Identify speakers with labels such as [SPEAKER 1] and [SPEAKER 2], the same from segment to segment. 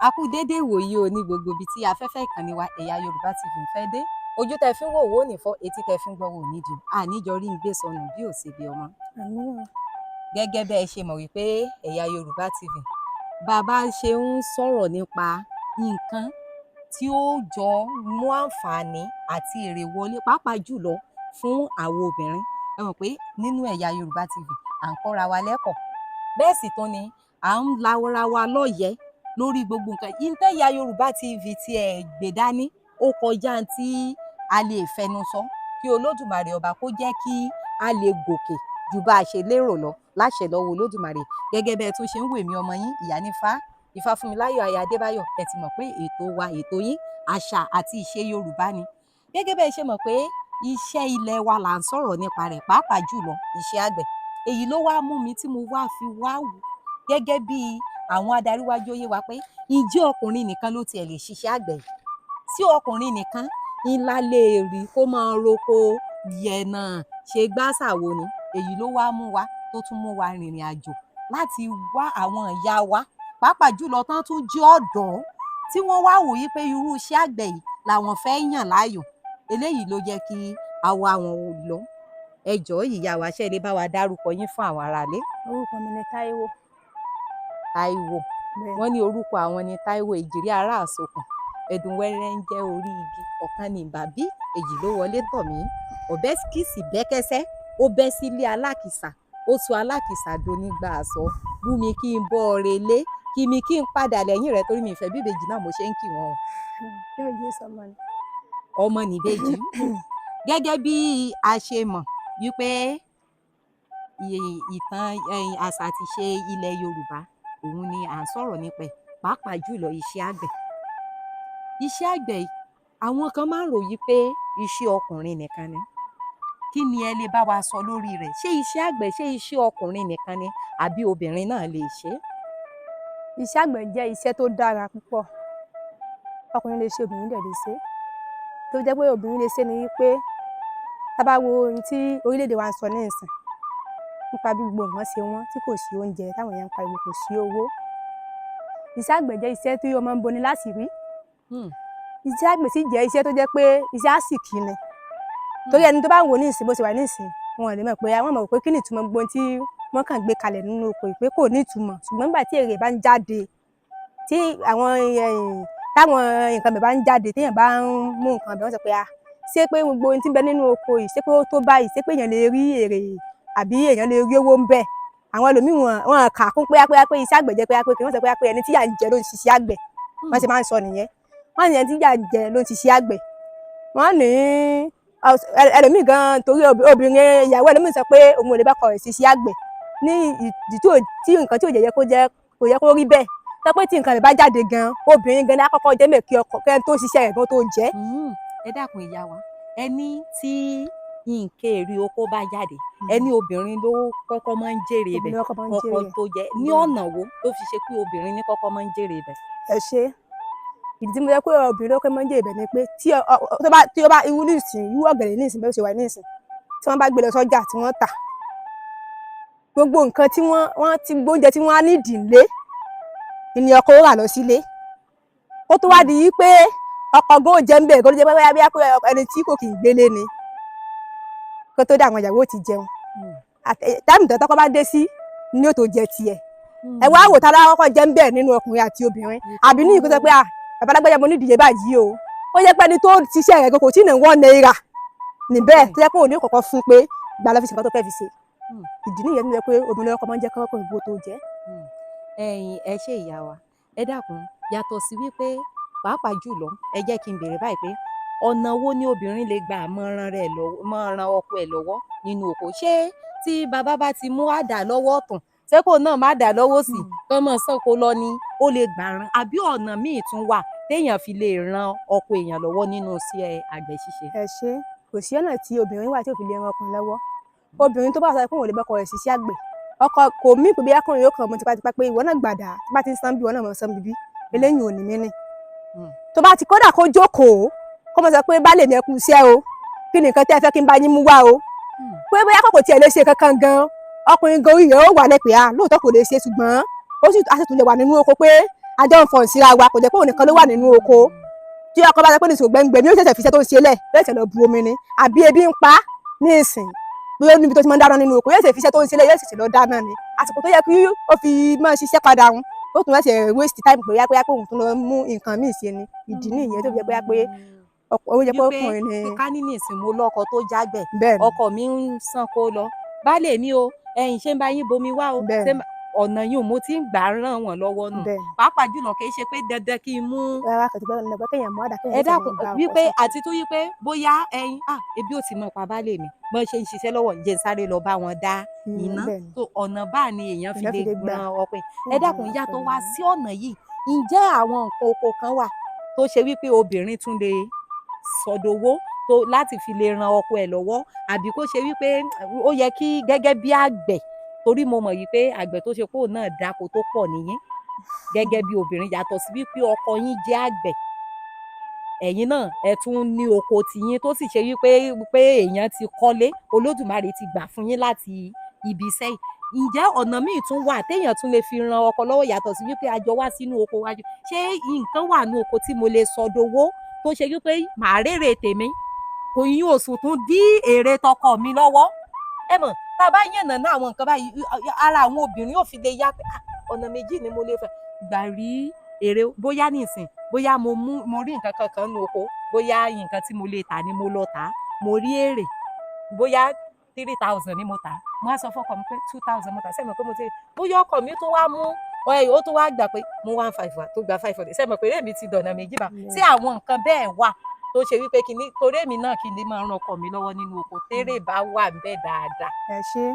[SPEAKER 1] A kú dédé ìwòyí o ní gbogbo ibi tí afẹ́fẹ́ ìkànnì wa Ẹ̀yà Yorùbá TV ń fẹ́ dé. Ojú tẹ fi ń wò wò ní fọ́, etí tẹ fi ń gbọ́ wò ní di. Àníjọ rí ń gbé sọnù bí ò ṣe bí ọmọ.
[SPEAKER 2] Àmín o.
[SPEAKER 1] Gẹ́gẹ́ bẹ́ ẹ ṣe mọ̀ wípé Ẹ̀yà Yorùbá TV, bàbá ṣe ń sọ̀rọ̀ nípa nǹkan tí ó jọ mú àǹfààní àti èrè wọlé, pàápàá jùlọ fún àwọn obìnrin. Ẹ mọ̀ pé nínú Ẹ̀yà Yorùbá TV, à ń kọ́ra wa lẹ́kọ̀ọ́. Bẹ́ẹ̀ sì tún ni à ń lara wa lọ́yẹ̀ lórí gbogbo nǹkan. Ìtẹ̀yà Yorùbá TV tí ẹ gbé dání, ó kọjá tí a lè fẹnu sọ. Kí Olódùmarè ọba kó jẹ́ kí a lè gòkè ju bá a ṣe lérò lọ, láṣẹ lọ́wọ́ Olódùmarè. Gẹ́gẹ́ bẹ́ẹ̀ tún ṣe ń wò mí, ọmọ yín, Ìyánífá Ifáfúnmiláyọ̀ aya Adébáyọ̀, ẹ ti mọ̀ pé ètò wa, ètò yín, àṣà àti ìṣe Yorùbá ni. Gẹ́gẹ́ bẹ́ẹ̀ ṣe mọ̀ pé iṣẹ́ ilẹ̀ wa là ń sọ̀rọ̀ nípa rẹ̀, pàápàá jùlọ iṣẹ́ àgbẹ̀. Èyí ló wá mú mi tí mo wá fi wá wò gẹ́gẹ́ bí àwọn adarí wa jóyè wa pé ǹjẹ́ ọkùnrin nìkan ló tiẹ̀ lè ṣiṣẹ́ àgbẹ̀ yìí? Tí ọkùnrin nìkan ńlá lè rí kó máa roko yẹ̀nà ṣe gbàṣàwo ni. Èyí ló wá mú wa tó tún mú wa rìnrìn àjò láti wá àwọn ìyá wa, pàápàá jùlọ tán tún jẹ́ ọ̀dọ́ tí wọ́n wá wò yí pé irú iṣẹ́ àgbẹ̀ yìí làwọn fẹ́ yàn láàyò. Eléyìí ló jẹ́ kí a wá wọn lọ. Ẹ jọ̀ọ́, ìyá wa, ṣé ẹ lè bá wa dárúkọ yín fún àwọn aráalé?
[SPEAKER 2] Orúkọ mi ni Táíwò.
[SPEAKER 1] Táíwò.
[SPEAKER 2] Bẹ́ẹ̀ni.
[SPEAKER 1] Wọ́n ní orúkọ àwọn ni Táíwò Èjìrẹ́ ará Àsokùn, ẹ̀dùn wẹ́rẹ́ ń jẹ́ orí igi ọ̀kan ní ìbàbí èjì ló wọlé tọ̀ mí, ọ̀bẹ kìsì bẹ́kẹ́sẹ́, ó bẹ́ sílé alákìsà, ó sọ alákìsà donígbà aṣọ. Bú mi kí n bọ́ ọ relé, kí mi kí n padà lẹ́yìn rẹ̀, torí mi ìfẹ́ bíbejì náà mo ṣe ń kí wọn o.
[SPEAKER 2] Kí méjì sọmọ ni.
[SPEAKER 1] Ọmọ nìbejì. Gẹ́gẹ́ bí a ṣe mọ̀ wípé ìtàn, àṣà àti ìṣe ilẹ̀ Yorùbá òun ni à ń sọ̀rọ̀ nípa ẹ̀, pàápàá jùlọ iṣẹ́ àgbẹ̀. Iṣẹ́ àgbẹ̀ yìí, àwọn kan máa ń rò yí pé iṣẹ́ ọkùnrin nìkan ni. Kí ni ẹ lè bá wa sọ lórí rẹ̀? Ṣé iṣẹ́ àgbẹ̀, ṣé iṣẹ́ ọkùnrin nìkan ni àbí obìnrin náà lè ṣe é?
[SPEAKER 2] Iṣẹ́ àgbẹ̀ jẹ́ iṣẹ́ tó dára púpọ̀. Ọkùnrin lè ṣe, obìnrin dẹ̀ lè ṣe. Tó jẹ́ pé obìnrin lè ṣe ni wípé tá bá wo ohun tí orílẹ̀-èdè wa ń sọ nísìn nípa bí gbogbo nǹkan ṣe wọ́n, tí kò sí oúnjẹ, táwọn èèyàn ń pariwo kò sí owó. Iṣẹ́ àgbẹ̀ jẹ́ iṣẹ́ tí ó máa ń boni láṣìírí. Iṣẹ́ àgbẹ̀ sì jẹ́ iṣẹ́ tó jẹ́ pé iṣẹ́ àsìkí ni. Torí ẹni tó bá wò ó nísìn, bó ṣe wà nísìn, wọn ò lè mọ̀ pé, wọ́n mọ̀ pé kí ni ìtumọ̀ gbogbo ohun tí wọ́n kàn gbé kalẹ̀ nínú oko yìí, pé kò ní ìtumọ̀. Ṣùgbọ́n nígbà tí èrè bá ń jáde, tí àwọn táwọn nǹkan bẹ̀ bá ń jáde, téèyàn bá ń mú nǹkan bẹ̀, wọ́n sọ pé, "Ah, ṣé pé gbogbo ohun tí ń bẹ nínú oko yìí, ṣé pé ó tó báyìí? Ṣé pé èèyàn lè rí èrè àbí èèyàn lè rí owó ń bẹ̀?" Àwọn ẹlòmíì, wọn kà á kún pé pé iṣẹ́ àgbẹ̀ jẹ́ pé kí wọ́n sọ pé ẹni tí ìyà ń jẹ ló ń ṣiṣẹ́ àgbẹ̀. Wọ́n ṣe máa ń sọ nìyẹn. Wọ́n ní ẹni tí ìyà ń jẹ ló ń ṣiṣẹ́ àgbẹ̀. Wọ́n ní ẹlòmíì gan, torí obìnrin, ìyàwó ẹlòmíì sọ pé òun ò lè bá ọkọ rẹ̀ ṣiṣẹ́ àgbẹ̀ ní ìdí tí nǹkan tí ò yẹ kó jẹ́, kò yẹ kó rí bẹ́ẹ̀. Tó pé tí nǹkan rẹ̀ bá jáde gan, obìnrin gan ní á kọ́kọ́ jẹ́ mẹ́ kí ọkọ kẹ́ni tó ṣiṣẹ́ rẹ̀ gan tó jẹ́.
[SPEAKER 1] Ẹ dákun, ìyá wa, ẹ ní tí nǹkan èrè oko bá jáde, ẹ ní obìnrin ló kọ́kọ́ máa ń jèrè ibẹ̀.
[SPEAKER 2] Obìnrin ló kọ́kọ́ máa ń
[SPEAKER 1] Kọ́kọ́
[SPEAKER 2] jèrè ẹ̀.
[SPEAKER 1] tó jẹ́ ní ọ̀nà wo tó fi ṣe pé obìnrin ní kọ́kọ́ máa ń jèrè ibẹ̀?
[SPEAKER 2] Ẹ ṣé. Ìdí tí mo jẹ́ pé obìnrin ló kọ́kọ́ máa ń jèrè ibẹ̀ ni pé tí ọ tó bá tí ó bá irú nísìn, irú ọ̀gẹ̀dẹ̀ nísìn, bó ṣe wà nísìn, tí wọ́n bá gbé lọ sọ́jà tí wọ́n tà, gbogbo nǹkan tí wọ́n ti gbóúnjẹ tí wọ́n á nídìí nílé ni ọkọ ó rà lọ sílé. Kó tó wá di wípé ọkọ gan ó jẹ ń bẹ̀, kó tó jẹ́ pé bóyá pé ẹni tí kò kì í gbélé ni, kó tó dé, àwọn ìyàwó ti jẹun. Time tó tọ́kọ bá dé sí ni ó tó jẹ tiẹ̀. Ẹ wá wò, tá a kọ́kọ́ jẹ ń bẹ̀ nínú ọkùnrin àti obìnrin? Àbí ní ìkó sọ pé, "Ah, bàbá alágbájá, mo nídìí iye báyìí o," ó jẹ́ pé ẹni tó ṣiṣẹ́ rẹ̀ gan kò tí ì ní ₦1 níbẹ̀, tó jẹ́ pé òun ní kọ́kọ́ fún pé gbà lọ fi ṣe nǹkan tó fẹ́ fi ṣe. Ìdí nìyẹn tó jẹ́ pé obìnrin lọ́kọ́ máa ń jẹ́ kọ́kọ́ ìbò tó jẹ́.
[SPEAKER 1] Ẹ̀yin, ẹ ṣé, ìyá wa. Ẹ dákun, yàtọ̀ sí wípé pàápàá jùlọ, ẹ jẹ́ kí n béèrè báyìí pé ọ̀nà wo ni obìnrin lè gbà máa ran rẹ̀ lọ́wọ́, máa ran ọkọ ẹ̀ lọ́wọ́ nínú oko? Ṣé tí bàbá bá ti mú àdá lọ́wọ́ ọ̀tún, ṣé kò náà má dà lọ́wọ́ òsì kán máa ṣánko lọ ni ó lè gbà ran, àbí ọ̀nà míì tún wà téèyàn fi lè ran ọkọ èèyàn lọ́wọ́ nínú iṣẹ́ àgbẹ̀ ṣíṣe?
[SPEAKER 2] Ẹ ṣé. Kò sí ọ̀nà tí obìnrin wà tí ò fi lè ran ọkùnrin lọ́wọ́. Obìnrin tó bá sọ pé òun ò lè bọ́kọ rẹ̀ ṣiṣẹ́ àgbẹ̀, ọkọ kò mí pé bí akọrin yóò kàn mọ́ tipátipá pé ìwọ náà gbàdá tó bá ti ń san bí, ìwọ náà mọ̀ san bíbí, eléyìí ò ní mí nì. Tó bá ti kódà kó jókòó, kó mọ̀ sọ pé, "Baálé mi, ẹ kú iṣẹ́ o, kí ni nǹkan tẹ́ ẹ fẹ́ kí n bá yín mú wá o?" Pé bóyá kò tiẹ̀ lè ṣe kankan gan, ọkùnrin gan orí rẹ̀ ó wà lẹ́pẹ̀ á, lóòótọ́ kò lè ṣe, ṣùgbọ́n ó sì á sì tún lè wà nínú oko pé Àjọ ń fọ̀n síra wa, kò jẹ́ pé òun nìkan ló wà nínú oko. Tí ọkọ bá sọ pé nìṣó gbẹngbẹ ni, ó ṣẹ̀ṣẹ̀ fi iṣẹ́ tó ń ṣe lẹ̀, yóò ṣẹ̀ṣẹ̀ lọ bu omi ni, àbí ebi ń pa á ní ìsìn, bóyá níbi tó ti máa ń dáná nínú oko, yóò ṣẹ̀ṣẹ̀ fi iṣẹ́ tó ń ṣe lẹ̀, yóò ṣẹ̀ṣẹ̀ lọ dáná ni. Àsìkò tó yẹ kí ó fi máa ṣiṣẹ́ padà ń, ó tún ṣẹ̀ṣẹ̀ waste time pé yá pé òun tún lọ mú nǹkan míì ṣe ni. Ìdí nìyẹn tó fi jẹ́ pé ó jẹ́ pé
[SPEAKER 1] Wípé
[SPEAKER 2] ọkùnrin ni.
[SPEAKER 1] Ká ní nísìn mo lọ́kọ tó jágbẹ̀,
[SPEAKER 2] Bẹ́ẹ̀ ni.
[SPEAKER 1] ọkọ mi ń sanko lọ, baálé mi o, ẹ̀yin ṣé ń bá yín bomi wá o,
[SPEAKER 2] Bẹ́ẹ̀
[SPEAKER 1] ṣé
[SPEAKER 2] ni.
[SPEAKER 1] ọ̀nà yìí mo ti ń gbà ràn wọ́n lọ́wọ́ nù.
[SPEAKER 2] Bẹ́ẹ̀ ni.
[SPEAKER 1] Pàápàá jùlọ, kì í ṣe pé dandan kí n mú
[SPEAKER 2] Rárá, kò tí pẹ́ dandan pé kéèyàn mú àdá, kéèyàn
[SPEAKER 1] Ẹ
[SPEAKER 2] ṣẹ̀ṣẹ̀
[SPEAKER 1] dákun,
[SPEAKER 2] máa bá ọkọ
[SPEAKER 1] wípé
[SPEAKER 2] sọ.
[SPEAKER 1] Àti tó wípé bóyá ẹyin, ah, ebi ò ti mọ pa baálé mi, bọ́n ṣe ń ṣiṣẹ́ lọ́wọ́, jẹ́ n sáré lọ bá wọn dá iná.
[SPEAKER 2] Bẹ́ẹ̀ ni.
[SPEAKER 1] Tó ọ̀nà bá ní èèyàn fi
[SPEAKER 2] Èèyàn
[SPEAKER 1] lè
[SPEAKER 2] fi lè gbà.
[SPEAKER 1] ran ọkọ ẹ̀. Ẹ dákun, yàtọ̀ wá sí ọ̀nà yìí, ǹjẹ́ àwọn nǹkan oko kan wà tó ṣe wípé obìnrin tún lè sọdowó tó láti fi lè ran ọkọ ẹ̀ lọ́wọ́, àbí kó ṣe wípé ó yẹ kí gẹ́gẹ́ bí àgbẹ̀, torí mo mọ̀ wípé àgbẹ̀ tó ṣe pé òun náà dáko tó pọ̀ nìyẹn, gẹ́gẹ́ bí obìnrin, yàtọ̀ sí wípé ọkọ yín jẹ́ àgbẹ̀, ẹ̀yin náà ẹ tún ní oko tiyín, tó sì ṣe wípé pé èèyàn ti kọ́lé, Olódùmarè ti gbà fún yín láti ibi iṣẹ́ yìí, ǹjẹ́ ọ̀nà míì tún wà téèyàn tún lè fi ran ọkọ lọ́wọ́ yàtọ̀ sí wípé a jọ wá sínú oko wájú? Ṣé nǹkan wà ní oko tí mo lè sọdowó tó ṣe wípé màá rèrè tèmi, kò yín oṣù tún dí èrè tọkọ mi lọ́wọ́? Ẹ mọ̀, tá a bá yànnàná àwọn nǹkan báyìí, ara àwọn obìnrin ò fi lè yá pé, ah, ọ̀nà méjì ni mo lè fẹ́ gbà rí èrè. Bóyá nísìn, bóyá mo mú, mo rí nǹkan kankan nínú oko, bóyá nǹkan tí mo lè tà ni mo lọ tà, mo rí èrè, bóyá 3,000 ni mo tà, mo á sọ fọ́kọ mi pé 2,000 mo tà. Sẹ́mi pé mo ti bóyá ọkọ mi tó wá mú ẹ, ó tó wá gbà pé mo 1,500 wá, tó gba 500, sẹ́mi pé èrè mi ti dọ̀nà méjì bá? Tí àwọn nǹkan bẹ́ẹ̀ wà tó ṣe wípé kíní, torí èmi náà kí n lè máa ran ọkọ mi lọ́wọ́ nínú oko térè bá wà ńbẹ̀ dáadáa.
[SPEAKER 2] Ẹ ṣe.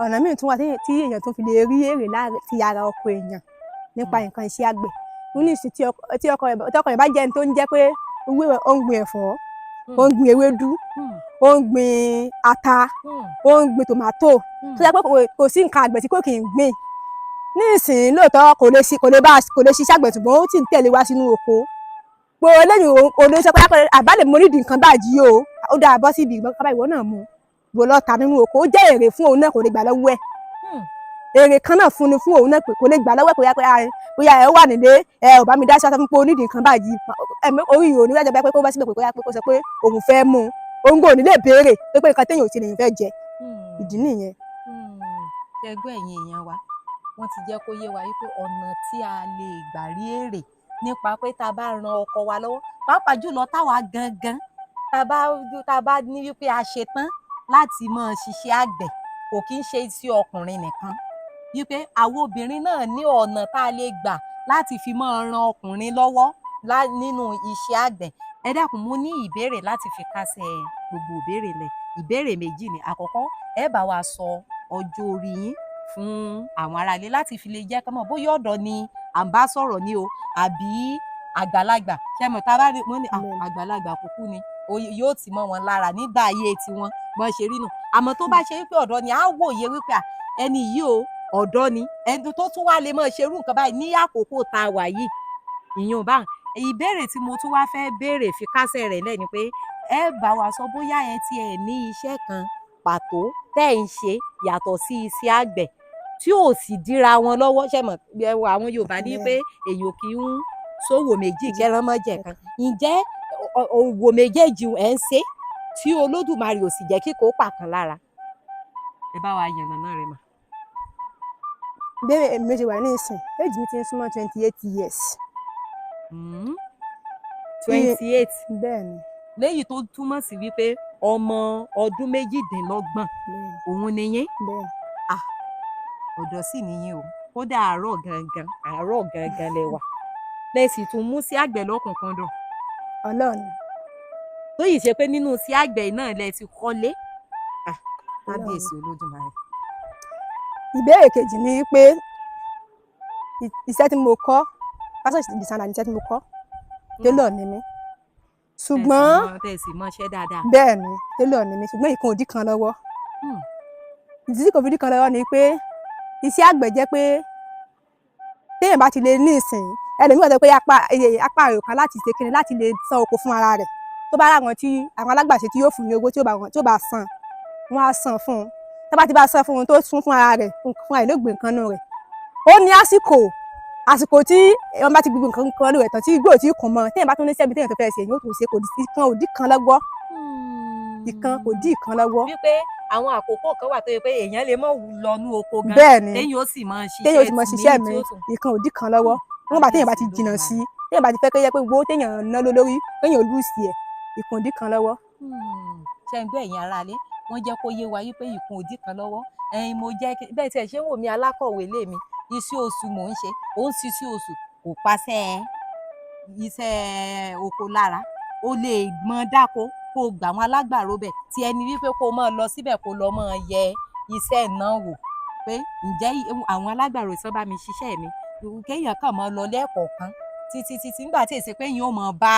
[SPEAKER 2] Ọ̀nà míì tún wà tí èèyàn tún fi lè rí èrè ti ara oko èèyàn nípa nǹkan iṣẹ́ àgbẹ̀. Ní ìsìn, tí ọkọ rẹ̀ bá jẹ́ ẹni tó ń jẹ́ pé ó ń gbin ẹ̀fọ́, ó ń gbin ewédú, ó ń gbin ata, ó ń gbin tòmátò, tó jẹ́ pé kò sí nǹkan àgbẹ̀ tí kò kì í gbìn ní ìsìn, lóòótọ́ kò lè ṣiṣẹ́ àgbẹ̀, ṣùgbọ́n ó sì ń tẹ̀lé wá sínú oko pé eléyìí ò lè sọ pé àbálẹ̀ mo nídìí nǹkan báyìí o, ó dáa, bọ́ síbi ìgbọ́n kábàá, ìwọ náà mú ìwọ lọ ta nínú oko. Ó jẹ́ èrè fún òun náà, kò lè gbà lọ́wọ́ ẹ̀. Èrè kan náà fún ni fún òun náà pé kò lè gbà lọ́wọ́ ẹ̀, kò yá pé bóyá ẹ wà nílé ẹ ò bá mi dá sí ọsọ fún pé o nídìí nǹkan báyìí, orí yìí ò ní wájú pé kó bá síbẹ̀ pé kó yá pé kó sọ pé òun fẹ́ mú un, òun kò ní lè béèrè pé nǹkan téèyàn ò ṣe lèèyàn fẹ́ jẹ. Ìdí nìyẹn.
[SPEAKER 1] Ṣe gbọ́, ẹ̀yin èèyàn wa, wọ́n ti jẹ́ kó yé wa wípé ọ̀nà tí a lè gbà rí èrè nípa pé tá a bá ran ọkọ wa lọ́wọ́, pàápàá jùlọ táwa gangan tá a bá ní wípé a ṣe tán láti máa ṣiṣẹ́ àgbẹ̀, kò kí ń ṣe sí ọkùnrin nìkan, wípé àwọn obìnrin náà ní ọ̀nà tá a lè gbà láti fi máa ran ọkùnrin lọ́wọ́ nínú iṣẹ́ àgbẹ̀. Ẹ dákun, mo ní ìbéèrè láti fi kásẹ̀ gbogbo ìbéèrè lẹ̀. Ìbéèrè méjì ni. Àkọ́kọ́, ẹ bá wa sọ ọjọ́ orí yín fún àwọn aráalé láti fi lè jẹ́ kán mọ̀ bóyá ọ̀dọ́ ni à ń bá sọ̀rọ̀ ni o, àbí àgbàlagbà. Ṣe mọ̀, tá a bá rí wọ́n ní àgbàlagbà kúkú ni, yóò ti mọ́ wọn lára nígbà ayé tiwọn, bọ́n ṣe rí nù. Àmọ́ tó bá ṣe wípé ọ̀dọ́ ni, á wòye wípé ẹni yìí o, ọ̀dọ́ ni, ẹni tó tún wá lè máa ṣerú nǹkan báyìí ní àkókò tá a wà yìí. Ìyún bá. Ìbéèrè tí mo tún wá fẹ́ béèrè fi kásẹ̀ rẹ̀ lẹ̀ ni pé ẹ bá wa sọ bóyá ẹ tiẹ̀ ní iṣẹ́ kan pàtó tẹ́ ẹ̀ ń ṣe yàtọ̀ sí iṣẹ́ àgbẹ̀ tí ò sì díra wọn lọ́wọ́. Ṣe mọ̀, àwọn Yorùbá ní pé èèyàn kì í ń ṣòwò méjì kẹ́ran mọ́ jẹ̀ kan. Ǹjẹ́ òwò méjèèjì ẹ̀ ń ṣe tí Olódùmarè ò sì jẹ́ kí kò pàkan lára? Ẹ bá wa yànnàná rẹ̀ mà.
[SPEAKER 2] Bí èmi ṣe wà ní ìsìn, age mi ti ń súnmọ́ 28 years.
[SPEAKER 1] 28?
[SPEAKER 2] Bẹ́ẹ̀ ni.
[SPEAKER 1] Léyìí tó túmọ̀ sí wípé ọmọ ọdún 28 òun ni yín?
[SPEAKER 2] Bẹ́ẹ̀ ni.
[SPEAKER 1] Ọ̀dọ́ sì ni yín o. Kódà àárọ̀ gangan, àárọ̀ gangan lẹ wà, lẹ sì tún mú sí àgbẹ̀ lọ́kùnkúndùn.
[SPEAKER 2] Ọlọ́run.
[SPEAKER 1] Tó yìí ṣe pé nínú sí àgbẹ̀ náà lẹ ti kọ́lé. Kábíyèsí Olódùmarè.
[SPEAKER 2] Ìbéèrè kejì ni pé iṣẹ́ tí mo kọ́, fashion designer ni iṣẹ́ tí mo kọ́, tailor ni mí, ṣùgbọ́n
[SPEAKER 1] Tẹ̀ sì mọṣẹ́ dáadáa.
[SPEAKER 2] Bẹ́ẹ̀ ni, tailor ni mí, ṣùgbọ́n ìkan ò dí kan lọ́wọ́. Ìdí tí kò fi dí kan lọ́wọ́ ni pé iṣẹ́ àgbẹ̀ jẹ́ pé téèyàn bá ti lè ní ìsìn, ẹlòmíràn tó pé apá rẹ̀ ò ká láti ṣe kíni, láti lè san oko fún ara rẹ̀, tó bá ráwọn tí àwọn alágbàṣe tí yóò fún ní owó tí ó bá san, wọ́n á san fún un. Tó bá ti bá san fún un, tó sún fún ara rẹ̀, fún ara rẹ̀ ló gbé nǹkan nù rẹ̀. Ó ní àsìkò. Àsìkò tí wọ́n bá ti gbogbo nǹkan kan lóore tán, tí igbó ò tí kún mọ́, téèyàn bá tún ní sẹ́bi téèyàn tó fẹ́ ṣe, èyàn ó tún ṣe. Kò sí kan ò dí kan lọ́wọ́, ìkan kò dí ìkan lọ́wọ́.
[SPEAKER 1] Wípé àwọn àkókò kan wà tó yẹ pé èèyàn lè mọ̀ lọ́nú oko gan,
[SPEAKER 2] Bẹ́ẹ̀ ni.
[SPEAKER 1] téèyàn ó sì máa ṣiṣẹ́
[SPEAKER 2] Téèyàn ó sì mọ ṣiṣẹ́
[SPEAKER 1] tí
[SPEAKER 2] mi.
[SPEAKER 1] ó tún
[SPEAKER 2] Ìkan ò dí kan lọ́wọ́. Níwọ̀n bá téèyàn bá ti jìnnà sí, téèyàn bá ti fẹ́ kó yẹ pé owó téèyàn ná lé lórí kéèyàn ò lùsì ẹ̀, ìkan ò dí kan lọ́wọ́.
[SPEAKER 1] Ṣe ń gbọ́, ẹ̀yin aráalé? Wọ́n jẹ́ kó yé wa wípé ìkun òdì kan lọ́wọ́. Ẹ̀yin mo jẹ́ bẹ́ẹ̀ tí ẹ ṣe ń wò mí, alákọ̀wé lèmi, iṣẹ́ oṣù mò ń ṣe. Ó ń ṣiṣẹ́ oṣù, kò paṣẹ iṣẹ́ oko lára. O lè mọ dáko, kó o gbà àwọn alágbàro bẹ̀ tí ẹni wípé kó o máa lọ síbẹ̀, kó o lọ máa yẹ iṣẹ́ náà wò pé ǹjẹ́ àwọn alágbàro sọ bá mi ṣiṣẹ́ mi. Kéèyàn kàn máa lọ lẹ́ẹ̀kọ̀ọ̀kan títí títí nígbà tí èsì pé èèyàn ò mọ̀ bá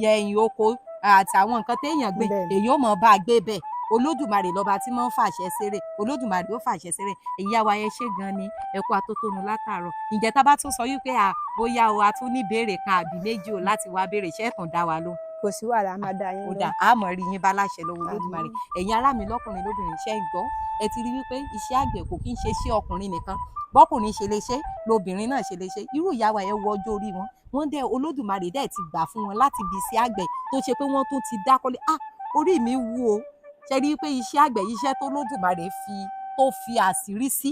[SPEAKER 1] yẹ ẹ̀yìn oko àtàwọn nǹkan téèyàn gbìn, èèyàn ò mọ̀ bá a gbé bẹ́ẹ̀. Olódùmarè lọba tí máa ń fàṣẹ sérè. Olódùmarè ó fàṣẹ sérè. Ìyá wa, ẹ ṣé gan ni, ẹ kú atótónu látàárọ̀. Ǹjẹ́ tá a bá tún sọ wípé à bóyá o a tún ní ìbéèrè kan àbí méjì o láti wá béèrè, ṣé ẹ tún dá wa lóhùn?
[SPEAKER 2] Kò sí wàhálà, a máa dá yín
[SPEAKER 1] Ó
[SPEAKER 2] lóhùn.
[SPEAKER 1] dà, á mọ̀ rí yín bá láṣẹ lọ́wọ́ Olódùmarè. Ẹ̀yin ará mi lọ́kùnrin lóbìnrin, ṣé ń gbọ́? Ẹ ti rí wípé iṣẹ́ àgbẹ̀ kò kí ń ṣe iṣẹ́ ọkùnrin nìkan. Bọ́kùnrin ṣe lè ṣe, lobìnrin náà ṣe lè ṣe. Irú ìyá wa, ẹ wo ọjọ́ orí wọn, wọ́n dẹ̀ Olódùmarè dẹ̀ ti gbà fún wọn láti bí iṣẹ́ àgbẹ̀ tó ṣe pé wọ́n tún ti dákọ́lé. Ah, orí mi wú o. Ṣe rí i pé iṣẹ́ àgbẹ̀, iṣẹ́ tó Olódùmarè fi tó fi àṣírí sí,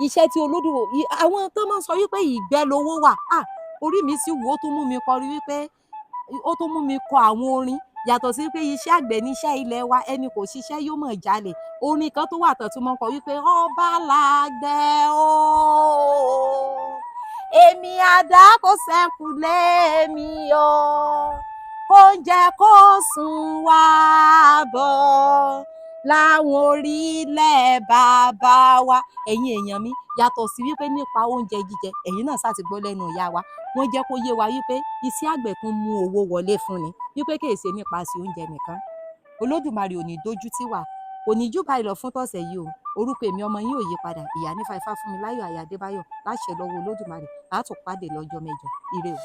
[SPEAKER 1] iṣẹ́ tí Olódùmarè, àwọn tó máa ń sọ wípé ìgbẹ́ lowó wà, ah, orí mi sì wú. Ó tún mú mi kọrin wípé ó tún mú mi kọ àwọn orin yàtọ̀ sí pé iṣẹ́ àgbẹ̀ níṣẹ́ ilẹ̀ wa, ẹni kò ṣiṣẹ́ yóò mọ̀ jalè. Orin kan tó wà tán tún mọ́ kọ wípé ọba làgbẹ̀ o, èmi àdá kò sẹ́kù lé mi o, oúnjẹ kò sùn wá bọ̀ láwọn orílẹ̀ bàbá wa. Ẹ̀yin èèyàn mi, yàtọ̀ sí wípé nípa oúnjẹ jíjẹ, ẹ̀yin náà ṣáà ti gbọ́ lẹ́nu ìyá wa, wọ́n jẹ́ kó yé wa wípé iṣẹ́ àgbẹ̀ tún mú owó wọlé fún ni, wípé kì í ṣe nípasẹ̀ oúnjẹ nìkan. Olódùmarè ò ní dójú tì wá. Kò ní jù báyìí lọ fún tọ̀sẹ̀ yìí o. Orúkọ èmi ọmọ yín ò yí padà, ìyá nífa ifá fún mi láyọ̀ àyà Adébáyọ̀. Láṣẹ lọ́wọ́ Olódùmarè, a tún pàdé lọ́jọ́ mẹ́jọ. Ire o.